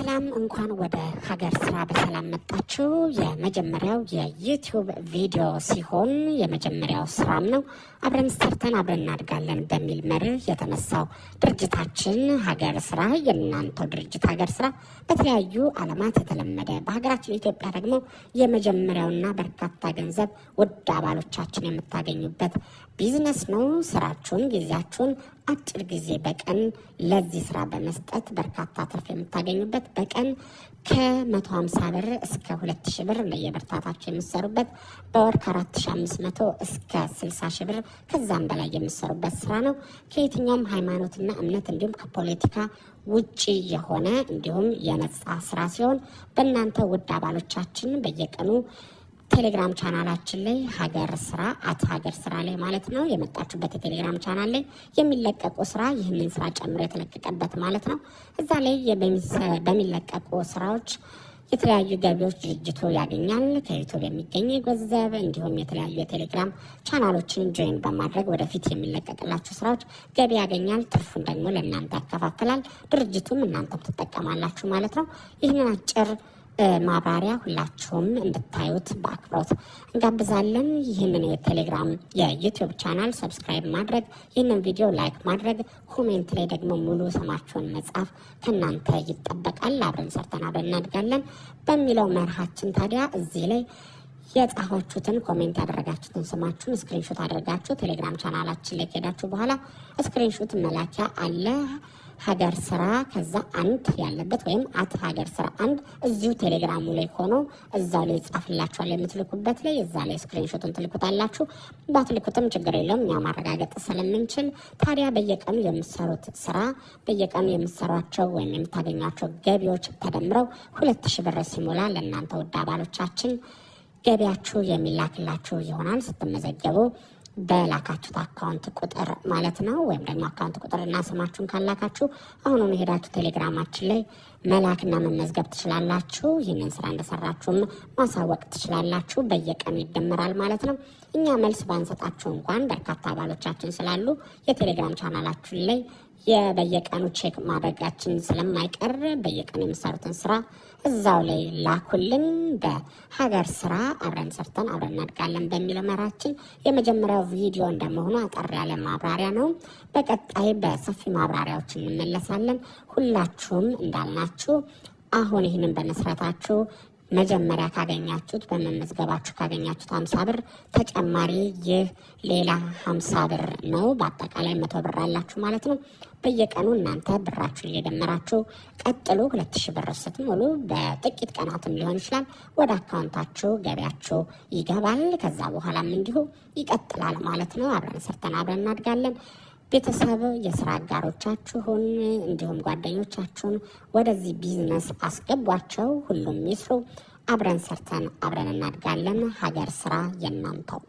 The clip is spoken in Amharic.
ሰላም፣ እንኳን ወደ ሀገር ስራ በሰላም መጣችሁ። የመጀመሪያው የ YouTube ቪዲዮ ሲሆን የመጀመሪያው ስራም ነው። አብረን ሰርተን አብረን እናድጋለን በሚል መርህ የተነሳው ድርጅታችን ሀገር ስራ፣ የእናንተው ድርጅት ሀገር ስራ በተለያዩ ዓለማት የተለመደ፣ በሀገራችን ኢትዮጵያ ደግሞ የመጀመሪያውና በርካታ ገንዘብ ውድ አባሎቻችን የምታገኙበት ቢዝነስ ነው። ስራችሁን፣ ጊዜያችሁን አጭር ጊዜ በቀን ለዚህ ስራ በመስጠት በርካታ ትርፍ የምታገኙበት፣ በቀን ከ150 ብር እስከ 2000 ብር እንደየብርታታችሁ የምትሰሩበት፣ በወር ከ4500 እስከ 60 ሺህ ብር ከዛም በላይ የምትሰሩበት ስራ ነው። ከየትኛውም ሃይማኖትና እምነት እንዲሁም ከፖለቲካ ውጪ የሆነ እንዲሁም የነጻ ስራ ሲሆን በእናንተ ውድ አባሎቻችን በየቀኑ ቴሌግራም ቻናላችን ላይ ሀገር ስራ፣ @ሀገርስራ ላይ ማለት ነው፣ የመጣችሁበት የቴሌግራም ቻናል ላይ የሚለቀቁ ስራ፣ ይህንን ስራ ጨምሮ የተለቀቀበት ማለት ነው። እዛ ላይ በሚለቀቁ ስራዎች የተለያዩ ገቢዎች ድርጅቱ ያገኛል። ከ YouTube የሚገኝ ገንዘብ እንዲሁም የተለያዩ የቴሌግራም ቻናሎችን join በማድረግ ወደፊት የሚለቀቅላችሁ ስራዎች ገቢ ያገኛል። ትርፉን ደግሞ ለእናንተ ያከፋፍላል። ድርጅቱም እናንተም ትጠቀማላችሁ ማለት ነው። ይህንን አጭር ማብራሪያ ሁላችሁም እንድታዩት በአክብሮት እንጋብዛለን። ይህንን የቴሌግራም የ YouTube channel subscribe ማድረግ፣ ይህንን ቪዲዮ like ማድረግ፣ comment ላይ ደግሞ ሙሉ ስማችሁን መጻፍ ከእናንተ ይጠበቃል። አብረን ሰርተን አብረን እናድጋለን በሚለው መርሃችን ታዲያ እዚህ ላይ የጻፋችሁትን፣ comment ያደረጋችሁትን ስማችሁን screenshot አድርጋችሁ ቴሌግራም ቻናላችን ላይ ከሄዳችሁ በኋላ screenshot መላኪያ አለ። ሀገር ስራ ከዛ አንድ ያለበት ወይም @ሀገርስራ1 እዚሁ ቴሌግራሙ ላይ ሆኖ እዛው ላይ ይጻፍላችኋል። የምትልኩበት ላይ እዛ ላይ screenshot ኡን ትልኩታላችሁ። ባትልኩትም ችግር የለውም፣ እኛ ማረጋገጥ ስለምንችል። ታዲያ በየቀኑ የምትሰሩት ስራ፣ በየቀኑ የምትሰሯቸው ወይም የምታገኟቸው ገቢዎች ተደምረው 2000 ብር ሲሞላ ለእናንተ ውድ አባሎቻችን ገቢያችሁ የሚላክላችሁ ይሆናል ስትመዘገቡ በላካችሁት account ቁጥር ማለት ነው። ወይም ደግሞ account ቁጥርና ስማችሁን ካላካችሁ አሁኑኑ ሄዳችሁ ቴሌግራማችን ላይ መላክና መመዝገብ ትችላላችሁ። ይህንን ስራ እንደሰራችሁም ማሳወቅ ትችላላችሁ። በየቀኑ ይደመራል ማለት ነው። እኛ መልስ ባንሰጣችሁ እንኳን በርካታ አባሎቻችን ስላሉ የቴሌግራም ቻናላችን ላይ የበየቀኑ check ማድረጋችን ስለማይቀር በየቀኑ የምትሰሩትን ስራ እዛው ላይ ላኩልን። በሀገር ስራ አብረን ሰርተን አብረን እናድጋለን በሚለው መርሃችን የመጀመሪያው ቪዲዮ እንደመሆኑ አጠር ያለ ማብራሪያ ነው። በቀጣይ በሰፊ ማብራሪያዎች እንመለሳለን። ሁላችሁም እንዳልናችሁ አሁን ይህንን በመስራታችሁ መጀመሪያ ካገኛችሁት፣ በመመዝገባችሁ ካገኛችሁት 50 ብር ተጨማሪ ይህ ሌላ 50 ብር ነው። በአጠቃላይ 100 ብር አላችሁ ማለት ነው። በየቀኑ እናንተ ብራችሁን እየደመራችሁ ቀጥሉ። 2000 ብር ስትሞሉ በጥቂት ቀናትም ሊሆን ይችላል ወደ account ኣችሁ ገቢያችሁ ይገባል። ከዛ በኋላም እንዲሁ ይቀጥላል ማለት ነው። አብረን ሰርተን አብረን እናድጋለን። ቤተሰብ፣ የስራ አጋሮቻችሁን እንዲሁም ጓደኞቻችሁን ወደዚህ ቢዝነስ አስገቧቸው። ሁሉም ይስሩ። አብረን ሰርተን አብረን እናድጋለን። ሀገር ስራ የእናንተው።